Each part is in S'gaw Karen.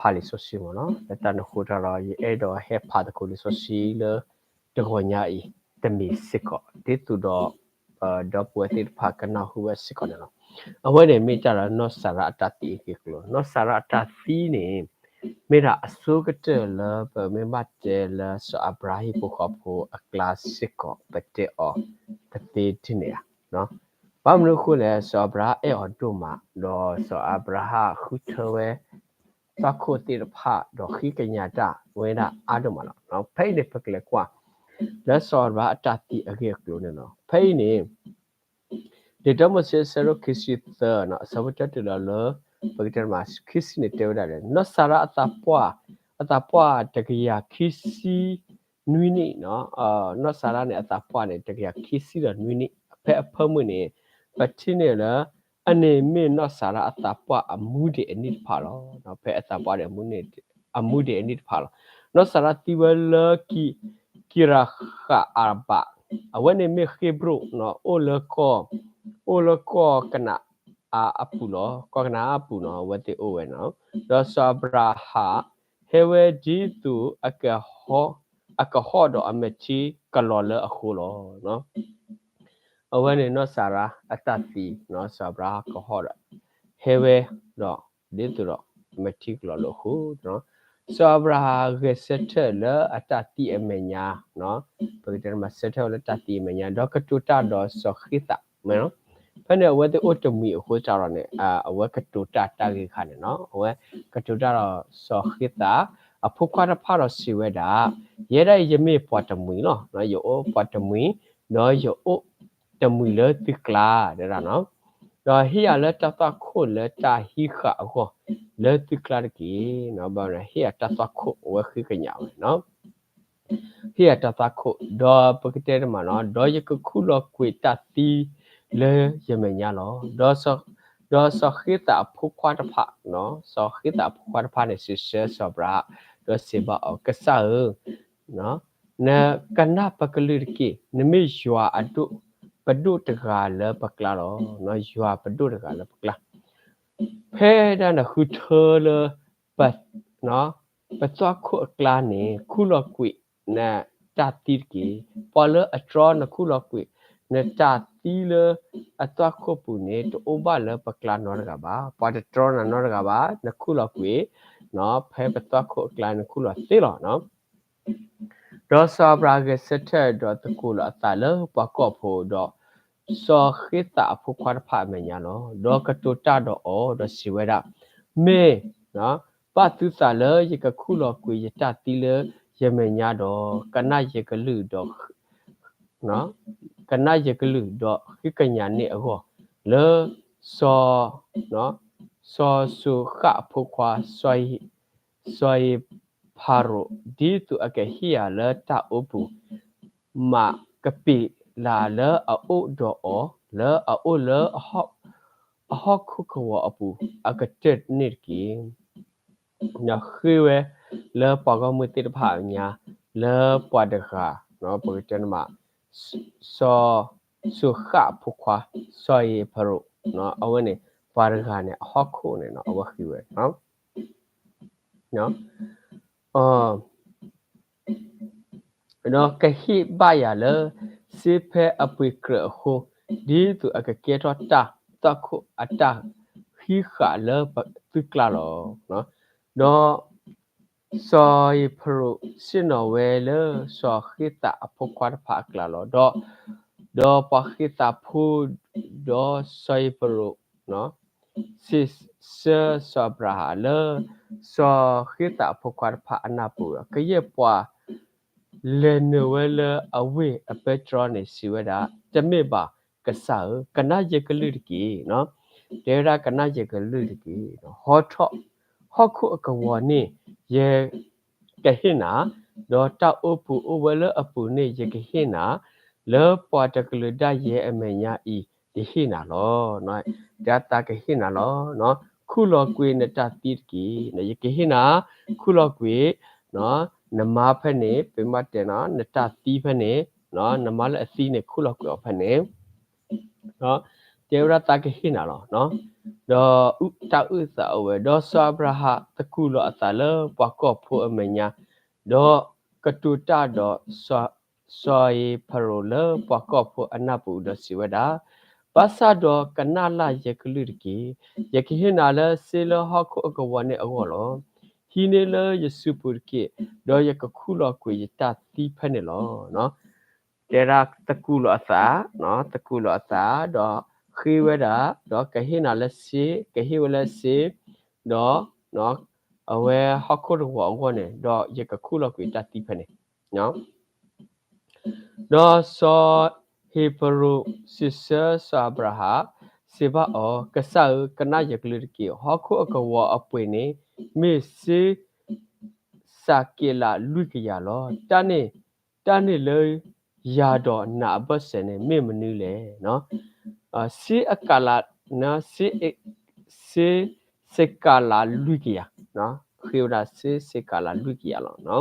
ဖးလံာ်စီဆှံမ့ၢ်နီၤ. လၢတၢ်န့ၣ်အဃိတၢ်ဒီး ယအဲၣ်ဒိးဟဲဖးသကိးလံာ်စီဆှံလၢ တဂီၤညါအံၤ တမံၤစ့ၢ်ကီး ဒ်သိးဒီး ဒီပုၢ်ဝဲၢ်သ့ၣ်တဖၣ်ကနၢ်ဟူဘၣ်စ့ၢ်ကီးန့ၣ်လီၤ. အဝဲန့ၣ်မ့ၢ်တၢ်လၢနီၢ်စၤရါအတၢ်သံအဂ့ၢ်အကျိၤ, နီၢ်စၤရါအတၢ်သံန့ၣ် မ့ၢ်ဒၣ်အဆိကတၢၢ်လၢပမ့ၢ်ဘၣ်တဲလၢ စီၤအၤဘြၤဟၣ်ဟံၣ်ဖိဃီဖိအကျါစ့ၢ်ကီး ပတဲအီၤတသ့ဒ်န့ၣ်ဧါ. ဘၣ်မနုၤအဃိလဲၣ်, စီၤအၤဘြၤဟၣ်အဲၣ်အီၤဒိၣ်မး, ဒီးစီၤအၤဘြၤဟၣ်ဃုထၢဝဲ သွၣ်ခိၣ်သ့ၣ်တဖၣ် ဒီးဃ့ကညးတၢ်ဝဲဒၣ်အါဒိၣ်မးလီၤ. ဖဲအံၤန့ၣ် ပကလဲၤကွၢ် လၢစီၤအၤဘြၤဟၣ်အတၢ်သံအဂ့ၢ်အကျိၤန့ၣ်လီၤ. ဖဲအံၤန့ၣ် လံာ်တၢမိၤၡ့ အဆၢဒိၣ်ခံဆံသၢ အဆၢဖိတၢတုၤလီၤလၢ ပကတဲမး ခံဆံန့ၣ်တဲဝဲဒၣ်လၢ နီၢ်စၤရါအသးပှၢ်, အသးပှၢ်တကယၤခံဆံနွံနံၣ်, နီၢ်စၤရါန့ၣ် အသးပှၢ်န့ၣ် တကယၤခံဆံဒီးနွံနံၣ်, ဖဲအဖၢမုၢ်န့ၣ် ပထံၣ်န့ၢ်လၢ အန့ၣ်မ့ၢ်နီၢ်စၤရါအသးပှၢ်အမူဒံးအနံၣ်တဖၣ်လီၤ. ဖဲအသးပှၢ်ဒံး အမူဒံးအနံၣ်တဖၣ်လီၤ. နီၢ်စၤရါသံဝဲလၢ ကံရဃၤအၤဘး, အဝဲန့ၣ်မ့ၢ်ဃ့ဘြိၣ်, အိၣ်လၢကီၢ်, အိၣ်လၢကီၢ်ကနၤအၣ်အပူၤလီၤ. ကီၢ်ကနၤအၣ်အပူၤန့ၣ် အဝဲသ့ၣ်အိၣ်ဝဲန့ၣ်, ဒီးစီၤအၤဘြၤဟၣ် ဟဲဝဲဒ်သိး အကဟီၣ်, အကဟီၣ်ဒီးအမဲာ်ထံကလီၤလၢအဃိလီၤ. အဝဲန့ၣ်နီၢ်စၤရါအတၢ်သံ, စီၤအၤဘြၤဟၣ်ကဟီၣ်ဒီး ဟဲဝဲဒီး ဒ်သိးဒီး အမဲာ်ထံကလီၤလၢအဃိ, စီၤအၤဘြၤဟၣ်ဂဲၤဆၢထၢၣ်လၢအတၢ်သံအမဲာ်ညါ, ပကတဲမး ဆၢထၢၣ်ဝဲလၢတၢ်သံအမဲာ်ညါ ဒီးကတိၤတၢ်ဒီးစီၤဃ့သး, ဖဲန့ၣ် အဝဲသ့ၣ်အိၣ်တမှံၤအဃိသတးဒီးန့ၣ် အဝဲကတိၤတၢ်တၢ်ဂ့ၢ်တခါန့ၣ်နီၤ, အဝဲကတိၤတၢ်ဒီးစီၤဃ့သး အဖိခွါတဖၣ်ဒီးစံးဝဲဒၣ်, ယဲဒၣ်အံၤယမ့ၢ်ပှၤတမှံၤလီၤ. ယအိၣ်ပှၤတမှံၤ, ဒီးယအိၣ်တမှံၤလၢသုကျါ, တဲဒၣ်နီၤ, ဒီးဟ့ၣ်ယၤလၢတၢ်သွၣ်ခိၣ်လၢတၢ်ဟံးဃာ်အဂီၢ် လၢသုကျါတက့ၢ်. ဘၣ်မနုၤ ဟ့ၣ်ယၤတၢ်သွၣ်ခိၣ် အဝဲဃ့ကညးဝဲနီၤ ဟ့ၣ်ယၤတၢ်သွၣ်ခိၣ်, ဒီးပကတဲတမးနီၤ, ဒီးယကခူၣ်လီၤကွံာ်တၢ်သံလၢယမဲာ်ညါလီၤ. ဒီးစီၤဃ့သးအဖိခွါတဖၣ်, စီၤဃ့သးအဖိခွါတဖၣ်န့ၣ် စံးဆၢစီၤအၤဘြၤဟၣ်, ဒီးစံးဘၣ်အီၤ, ကစၢ်ဧၢ, နကနၣ်ပကလုၢ်တက့ၢ်. နမ့ၢ်ယွၤအဒိၣ်, ပဒိၣ်တဂၤလၢပကျါလီၤ. ယွၤပဒိၣ်တဂၤလၢပကျါ ဖဲဒၣ်နဃုထၢလၢ ပသွၣ်ခိၣ်အကျါန့ၣ် ခူၣ်လီၤကွံာ်နတၢ်သံတက့ၢ်. ပှၤလၢအတြီနခူၣ်လီၤကွံာ် နတၢ်သံလၢအသွၣ်ခိၣ်ပူၤန့ၣ် တအိၣ်ဘၣ်လၢပကျါနီတဂၤဘၣ်. ပှၤတတြီနၤနီတဂၤဘၣ်. နခူၣ်လီၤကွံာ် ဖဲပသွၣ်ခိၣ်အကျါန့ၣ် ခူၣ်လီၤသ့လီၤ. ဒီးစီၤအၤဘြၤဟၣ်ဂဲၤဆၢထၢၣ်ဒီးသကိးလီၤအသးလၢပှၤကီၢ်ဖိဒီး စီၤဃ့သးအဖိခွါတဖၣ်အမဲာ်ညါလီၤ. ဒီးကတိၤတၢ်ဒီးအီၤဒီးစံးဝဲဒၣ်, မ့ၢ် ပာ်သုသးလၢယကခူၣ်လီၤကွံာ်ယတၢ်သံလၢယမဲာ်ညါဒီး ကနၣ်ယကလုၢ်ဒီး ကနၣ်ယကလုၢ်ဒီးဃ့ကညးန့ၢ်အဂီၢ် လၢ စီၤ စီၤစိၤဃၣ်အဖိခွါ စီၤယံၤဖရိၣ် ဒ်သိးအကဟ့ၣ်ယၤလၢတၢ်အိပူၤ မးကပံာ်လၤလၢအအိၣ်ဒီးအီၤ လၢအအိၣ်လၢ အဟီၣ်ခိၣ်ကဝီၤအပူၤ အကတၢၢ်န့ၣ်တက့ၢ်. ဒီးဃ့ဝဲလၢပှၤဂီၢ်မုၢ်သ့ၣ်တဖၣ်အမဲာ်ညါ လၢပှၤတဂၤ ပကတဲန့ၣ်မး စီၤစိၤဃၣ်အဖိခွါ စီၤယံၤဖရိၣ် အဝဲန့ၣ် ပှၤတဂၤန့ၣ် အဟီၣ်ခိၣ်န့ၣ် အဝဲဃ့ဝဲ ဒီးကဟ့ၣ်ဘၣ်ယၤလၢ စ့ဖဲအပှ့ၤကြၢးအဃိ ဒ်သိးအကကဲထီၣ်တၢ်သွၣ်ခိၣ်အတၢ်ဟံးဃာ်လၢသုကျါလီၤ. ဒီး စီၤယံၤဖရိၣ်ဆ့ၣ်နီၤဝဲလၢ စီၤဃ့သးအဖိခွါတဖၣ်အကျါလီၤ. ဒီး ဒီးပှၤဃ့သးဖိ ဒီးစီၤယံၤဖရိၣ် စံးဆၢစီၤအၤဘြၤဟၣ်လၢ စီၤဃ့သးအဖိခွါတဖၣ်အနၢ်ပူၤဒီး ကယဲၢ်ပှၤ လဲၤနုာ်ဝဲလၢအဝ့ၢ်အပဲတြီန့ၣ် စံးဝဲဒၣ်, တမ့ၢ်ဘၣ်, ကစၢ်ဧၢ, ကနၣ်ယကလုၢ်တက့ၢ်. တဲဝဲဒၣ် ကနၣ်ယကလုၢ်တက့ၢ်. ဟီထီၣ် ဟီၣ်ခိၣ်အကဝီၤန့ၣ် ယကဟ့ၣ်နၤ, ဒီးတၢ်အိပူၤအိၣ်ဝဲလၢအပူၤန့ၣ် ယကဟ့ၣ်နၤ, လၢပှၤတကလုာ်ဒၣ်ယဲအမဲာ်ညါအံၤ ယဟ့ၣ်နၤလီၤ. တၢ်သးကဟ့ၣ်နၤလီၤ. ခူၣ်လီၤကွံာ်နတၢ်သံတက့ၢ်. ယကဟ့ၣ်နၤ, ခူၣ်လီၤကွံာ် နမါဖဲန့ၣ် ပမ့ၢ်တဲနီၤ နတၢ်သံဖဲန့ၣ်, နမါလၢအသံန့ၣ် ခူၣ်လီၤကွံာ်အီၤဖဲန့ၣ်, ဒီး တဲဝဲဒၣ်သးကဟ့ၣ်နၤလီၤ. ဒီးတၢ်အုၣ်သးအိၣ်ဝဲ, ဒီးစီၤအၤဘြၤဟၣ်သကူးလီၤအသးလၢပှၤကီၢ်ဖိအမဲာ်ညါ, ဒီးကတိၤတၢ်ဒီး စီၤဧ့ၤဖရိၣ်လၢပှၤကီၢ်ဖိအနၢ်ပူၤဒီးစံးဝဲဒၣ်, ဘၣ်ဆၣ်ဒီးကနၣ်လၢ်ယဲကလုၢ်တက့ၢ်. ယကဟ့ၣ်နၤလၢစ့လၢဟီၣ်ခိၣ်အကဝီၤန့ၣ်အဂီၢ်လီၤ. ဟံးန့ၢ်လၢယစုပူၤတက့ၢ်, ဒီးယကခူၣ်လီၤကွံာ်ယတၢ်သံဖဲန့ၣ်လီၤ. တဲဒၣ်သကူးလီၤအသး, သကူးလီၤအသး, ဒီးဃ့ဝဲဒၣ်, ဒီးကဟ့ၣ်နၤလၢစ့, ကဟ့ၣ်ဝဲလၢစ့, ဒီး အဝဲဟီၣ်ခိၣ်တကဝီၤအဂီၢ်န့ၣ်, ဒီးယကခူၣ်လီၤကွံာ်တၢ်သံဖဲန့ၣ်. ဒီးစီၤဧ့ၤဖရိၣ်စံးဆၢစီၤအၤဘြၤဟၣ်, စံးဘၣ်အီၤ, ကစၢ်ဧၢ, ကနၣ်ယကလုၢ်တက့ၢ်. ဟီၣ်ခိၣ်အကဝီၤအပှ့ၤန့ၣ် မ့ၢ်စ့စၤက့လးလွံၢ်ကယၤလီၤ. တၢ်န့ၣ်, တၢ်န့ၣ်လၢယၤဒီးနၤအဘၢၣ်စၢၤန့ၣ် မ့ၢ်မနုၤလဲၣ်. စ့အကလး, စ့, စ့စ့ကလးလွံၢ်ကယၤ, ဃ့ဝဲဒၣ်စ့စ့ကလးလွံၢ်ကယၤလီၤ.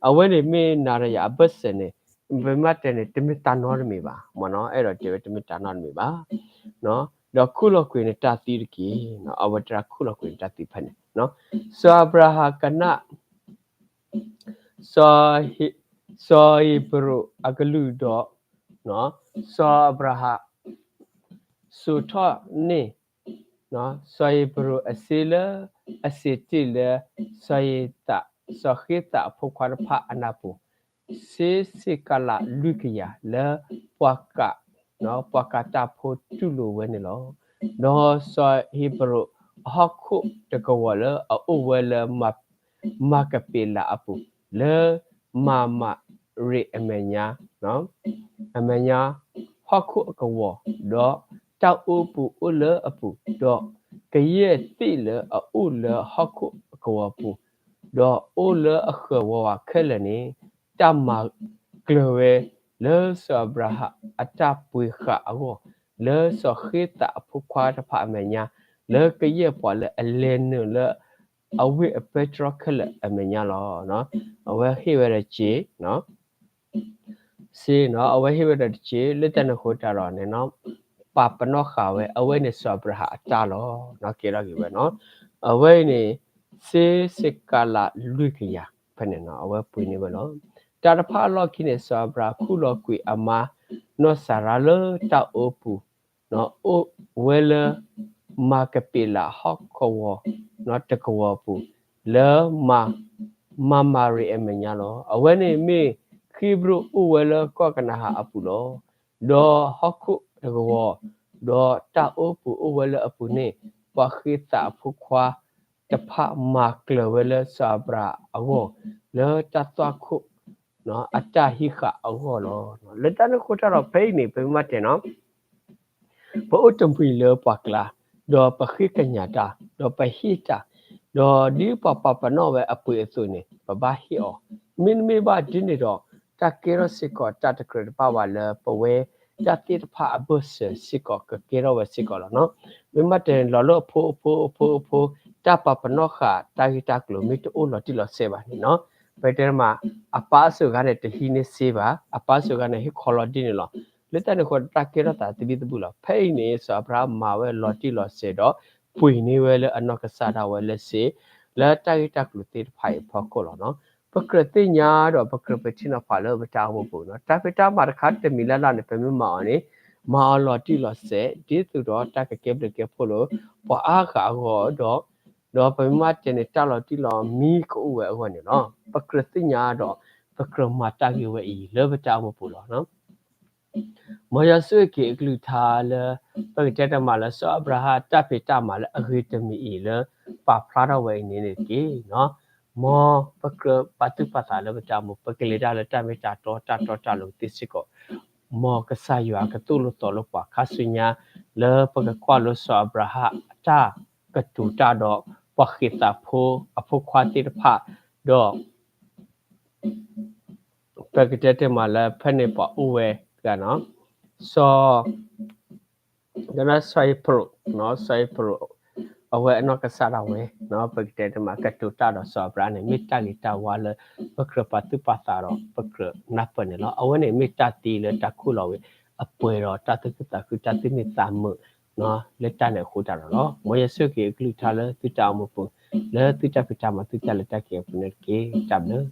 အဝဲန့ၣ်မ့ၢ်နၤဒီးယၤအဘၢၣ်စၢၤန့ၣ်, ပမ့ၢ်တဲန့ၣ် တမ့ၢ်တၢ်နီတမံၤဘၣ်, မ့ၢ်နီၤ, အဲၣ်ဒိးတဲဝဲတမ့ၢ်တၢ်နီတမံၤဘၣ်. ဒီးခူၣ်လီၤကွံာ်နတၢ်သံတက့ၢ်. အဝဲတဲဒၣ်ခူၣ်လီၤကွံာ်နတၢ်သံဖဲန့ၣ်. စီၤအၤဘြၤဟၣ်ကနၣ် စီၤဧ့ၤဖရိၣ်အကလုၢ်ဒီး, စီၤအၤဘြၤဟၣ် စိာ်ထီၣ်န့ၢ် စီၤဧ့ၤဖရိၣ်အစ့လၢအစံးတ့ၢ်လၢ စီၤဧ့ၤသး, စီၤဃ့သးအဖိခွါတဖၣ်အနၢ်ပူၤ, စ့စ့ကလးလွံၢ်ကယၤလၢပှၤကး, ပှၤကးတၢ်ဖိတူၢ်လိာ်ဝဲန့ၣ်လီၤ. ဒီးစီၤဧ့ၤဖရိၣ်အဟီၣ်ခိၣ်တကဝီၤလၢအအိၣ်ဝဲလၢ မၤကပ့းလးအပူၤ, လၢမၤမၤရ့းအမဲာ်ညါ, အမဲာ်ညါဟီၣ်ခိၣ်အကဝီၤ, ဒီးတၢ်အိပူၤအိၣ်လၢအပူၤ, ဒီးကယဲၢ်သ့ၣ်လၢအအိၣ်လၢဟီၣ်ခိၣ်အကဝီၤပူၤ, ဒီးအိၣ်လၢအဃၢၤဝးဝးခဲလၢာ်န့ၣ်, တၢ်မၤကျၢၤဝဲလၢစီၤအၤဘြၤဟၣ်အတၢ်ပှ့ၤဃာ်အဂီၢ်, လၢစီၤဃ့သးအဖိခွါတဖၣ်အမဲာ်ညါ, လၢကယဲၢ်ပှၤလၢအလဲၤနုာ်လၢ အဝ့ၢ်အပဲတြီခဲလၢာ်အမဲာ်ညါလီၤ. အဝဲဟ့ၣ်ဝဲဒၣ်စ့, စ့, အဝဲဟ့ၣ်ဝဲဒၣ်တစ့, လၢတၢ်န့ၣ်အဃိတၢ်ဒီးန့ၣ်, ပာ်ပနီၣ်ဃာ်ဝဲ အဝဲန့ၣ်စီၤအၤဘြၤဟၣ်အတၢ်လီၤ. ကဲထီၣ်က့ၤဝဲနီၤ, အဝဲအံၤန့ၣ် စ့စ့ကၤလးလွံၢ်ကယၤဖဲန့ၣ်နီၤ, အဝဲပှ့ၤန့ၢ်ဝဲလီၤ. တၢ်တဖၣ်အလီၢ်ခံန့ၣ် စီၤအၤဘြၤဟၣ်ခူၣ်လီၤကွံာ်အမါနီၢ်စၤရါလၢတၢ်အိပူၤ အိၣ်ဝဲလၢ မၤကပ့းလးဟီၣ်ကဝီၤ တကဝီၤအပူၤ လၢ မၤမၤရ့းအမဲာ်ညါလီၤ. အဝဲန့ၣ်မ့ၢ် ဃ့ဘြိၣ်အိၣ်ဝဲလၢကီၢ်ကနၤဧၣ်အပူၤလီၤ. ဒီးဟီၣ်ခိၣ်တကဝီၤ ဒီးတၢ်အိပူၤအိၣ်ဝဲလၢအပူၤန့ၣ် ပှၤဃ့သးအဖိခွါတဖၣ်မၤကျၢၤဝဲလၢစီၤအၤဘြၤဟၣ်အဂီၢ် လၢတၢ်သွၣ်ခိၣ် အတၢ်ဟံးဃာ်အဂီၢ်လီၤ. လၢတၢ်န့ၣ်အဃိတၢ်ဒီးဖဲအံၤန့ၣ် ပမ့ၢ်တဲနီၤ ပအိၣ်တမှံၤလၢပှၤကျါ, ဒီးပဃ့ကညးတၢ်, ဒီးပဟ့ၣ်တၢ်, ဒီးဒ်ပှၤပာ်ပနီၣ်ဝဲအပှ့ၤအသိးန့ၣ် ပဘၣ်ဟ့ၣ်အီၤ, မ့တမ့ၢ်ဘၣ်ဒ်န့ၣ်ဒီး တၢ်ကဲထီၣ်စ့ၢ်ကီးတၢ်တကြၢးတဘၣ်ဘၣ်လၢပဝဲ တၢ်သ့ၣ်တဖၣ်အဘၢၣ်စၢၤစ့ၢ်ကီးကကဲထီၣ်ဝဲစ့ၢ်ကီးလီၤနီၤ. မ့ၢ်မ့ၢ်တဲန့ၣ် လီၤလၢအဖိအဖိအဖိအဖိ တၢ်ပာ်ပနီၣ်ဃာ်တၢ်ဂ့ၢ်တၢ်ကျိၤမ့ၢ်တအိၣ်လီၤတံၢ်လီၤဆဲးဘၣ်န့ၣ်နီၤ, ပတဲတမး အပၢ်အစိၤဂၤန့ၣ် တဟံးန့ၢ်စ့ဘၣ်, အပၢ်အစိၤဂၤန့ၣ် ဟ့ၣ်ခီလီၤတံၢ်န့ၣ်လီၤ. လၢတၢ်န့ၣ်အဃိ တၢ်ကဲထီၣ်သးသဘံၣ်သဘုၣ်လီၤ. ဖဲအံၤန့ၣ် စီၤအၤဘြၤဟၣ်မၤဝဲလီၤတံၢ်လီၤဆဲးဒီး ပှ့ၤန့ၢ်ဝဲလၢအနီၢ်ကစၢ်ဒၣ်ဝဲလၢစ့, လၢတၢ်ဂ့ၢ်တၢ်ကျိၤသ့ၣ်တဖၣ်အံၤအဖီခိၣ်လီၤနီၤ. ပကြၢးသ့ၣ်ညါဒီးပကြၢးပထံၣ်နီၤဖးလၢပတၢ်အိၣ်မူပူၤနီၤ, တၢ်ဖံးတၢ်မၤတခါတမံၤလၢ်လၢ်န့ၣ် ပမ့ၢ်မၤအီၤန့ၣ် မၤအီၤလီၤတံၢ်လီၤဆဲး ဒ်သိးဒီးတၢ်ကကဲဘျုးကဲဖှိၣ်လၢ ပှၤအါဂၤအဂီၢ်ဒီး ဒီးပမ့ၢ်မၤတဲန့ၣ် တၢ်လီၤတံၢ်လီၤမံကအိၣ်ဝဲအဂီၢ်န့ၣ်လီၤ. ပကြၢးသ့ၣ်ညါဒီး ပကြၢးမၤတၢ်ဂ့ၢ်ဝဲအံၤ လၢပတၢ်အိၣ်မူပူၤလီၤ. မ်ယွၤဆိၣ်ဂ့ၤက့ၤအကလုၢ်ကထါလၢ ပကတဲတမးလၢ စီၤအၤဘြၤဟၣ်တၢ်ဖံးတၢ်မၤလၢအဂ့ၤတမံၤအံၤလၢ ပာ်ဖျါထီၣ်ဝဲအံၤန့ၣ်တက့ၢ်. မ်ပကြၢးပာ်သူၣ်ပာ်သးလၢပတၢ်အိၣ်မူ ပကလဲၤတၢ်လၢတၢ်မ့ၢ်တၢ်တီ တၢ်တီတၢ်လိၤသ့စ့ၢ်ကီး မ်ကစၢ်ယွၤကသိၣ်လိသီလိပှၤခါဆူညါ လၢပကကွၢ်လိစီၤအၤဘြၤဟၣ်အတၢ်ကတိၤတၢ်ဒီး ပှၤဃ့းသးဖိအဖိခွါသ့ၣ်တဖၣ် ဒီး ပကတဲတမးလၢဖဲန့ၣ်ပှၤအိၣ်ဝဲ စီၤ စီၤဧ့ၤဖရိၣ်, စီၤဧ့ၤဖရိၣ် အဝဲအနီၢ်ကစၢ်ဒၣ်ဝဲ ပကတဲတမးကတိၤတၢ်ဒီးစီၤအၤဘြၤဟၣ်န့ၣ် မ့ၢ်တၢ်ဂ့ၤတၢ်ဝါလၢ ပကြၢးပာ်သူၣ်ပာ်သးဒီး ပကြၢးနၢ်ပၢၢ်န့ၣ်လီၤ. အဝဲန့ၣ်မ့ၢ်တၢ်သ့လၢတၢ်ခူၣ်လီၤဝဲ အပှဲၤဒီးတၢ်သူၣ်ခုသးခု တၢ်သူၣ်မံသးမုာ် လၢတၢ်န့ၣ်အဃိတၢ်ဒီးလီၤ. မ်ယွၤဆိၣ်ဂ့ၤအကလုၢ်ကထါလၢသုတၢ်အိၣ်မူပူၤ, လၢသုတၢ်ဖံးတၢ်မၤ သုတၢ်လဲၤတၢ်က့ၤအပူၤန့ၣ်တက့ၢ်. တၢ်ဘျုး